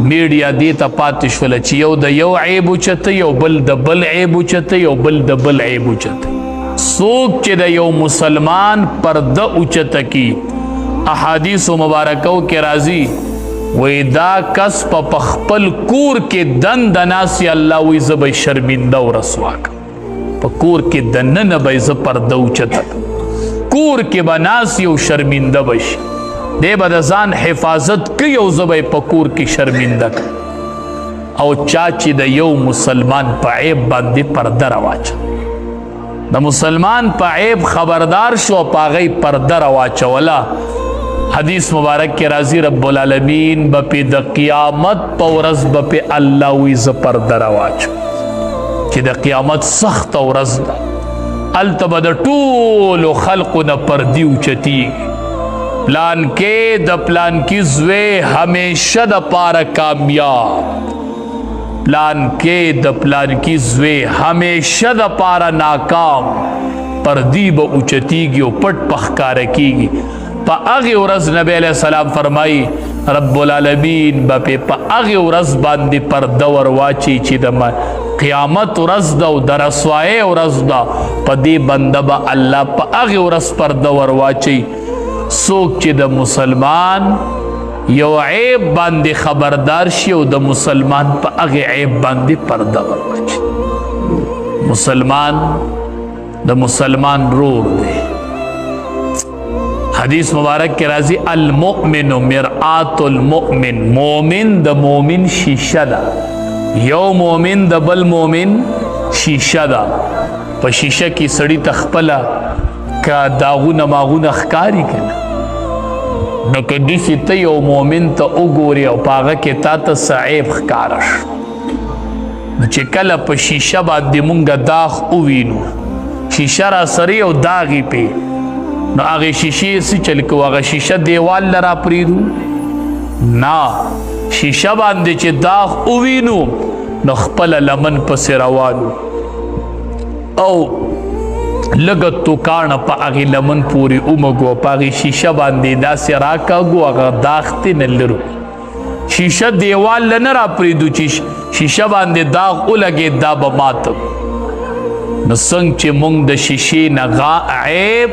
میډیا دې ته پاتې شوله چې یو د یو عیب اوچته، یو بل د بل عیب اوچته، یو بل د بل عیب اوچته. څوک چې د یو مسلمان پرده اوچته کی، احادیث مبارکو کې راځي، وی دا کس په خپل کور کې دند ناسی، الله وی زه به شرمنده او رسوا کړم. په کور کې دننه به زه پرده اوچته، کور کې به ناسی او شرمنده به شي. دی به د ځان حفاظت کوي او زه به په کور کې شرمنده کړم. او چا چې د یو مسلمان په عیب باندې پرده راواچوه، د مسلمان په عیب خبردار شو او په هغې پرده راواچوله، حدیث مبارک کې راځي، رب العالمین به پې د قیامت په ورځ به پې الله وي زه پرده راواچوم، چې د قیامت سخته ورځ ده، هلته به د ټولو خلقو نه پردي اوچتېږي. پلان کې د پلان کې زوی همیشه د پاره کامیاب، پلان کې د پلان کې زوی همیشه د پاره ناکام. پردی به اوچتیږي او پټ پخکاره کیږي. په هغې ورځ نبی علیہ السلام فرمایي، رب العالمین به په هغې ورځ باندې پرده ور واچي چې د قیامت ورځ ده او د رسوایۍ ورځ ده. په دې بنده به الله په هغې ورځ پرده ور واچي څوک چې د مسلمان یو عیب باندې خبردار شي او د مسلمان په هغې عیب باندې پرده ور واچي. مسلمان د مسلمان رور دی. حدیث مبارک کې راځي، المؤمن مرآت المؤمن، مؤمن د مؤمن شیشه ده. یو مؤمن د بل مؤمن شیشه ده. په شیشه کې سړی ته خپله که داغونه ماغونه ښکاري که نه، نو که داسې ته یو مؤمن ته وګورې او په هغه کې تا ته څه عیب ښکاره شو، نو چې کله په شیشه باندې مونږ داغ ووینو، شیشه را سره او داغ یې پې، نو هغې شیشې څه چل کوو؟ هغه شیشه دیوال له راپرېږدو؟ نه، شیشه باندې چې داغ ووینو نو خپله لمن پسې روانو او لږه توکاڼه په هغې لمن پورې ومږو، په هغې شیشه باندې داسې راکاږو، هغه داغ ترې نه لرو. شیشه دیوال له نه راپرېږدو چې شیشه باندې داغ ولګېد دا به ماته. نو څنګه چې مونږ د شیشې نه غا عیب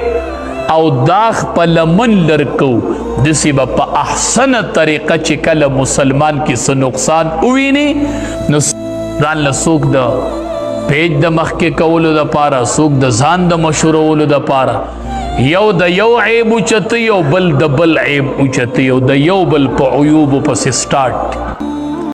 او داغ په لمن لر کوو، داسې به په احسنه طریقه چې کله مسلمان کې څه نقصان وویني، نو ځان له څوک د پیج د مخکې کولو دپاره، څوک د ځان د مشهورولو دپاره، یو د یو عیب اوچتوي او بل د بل عیب اوچتوي او د یو بل په عیوبو پسې سټارټ.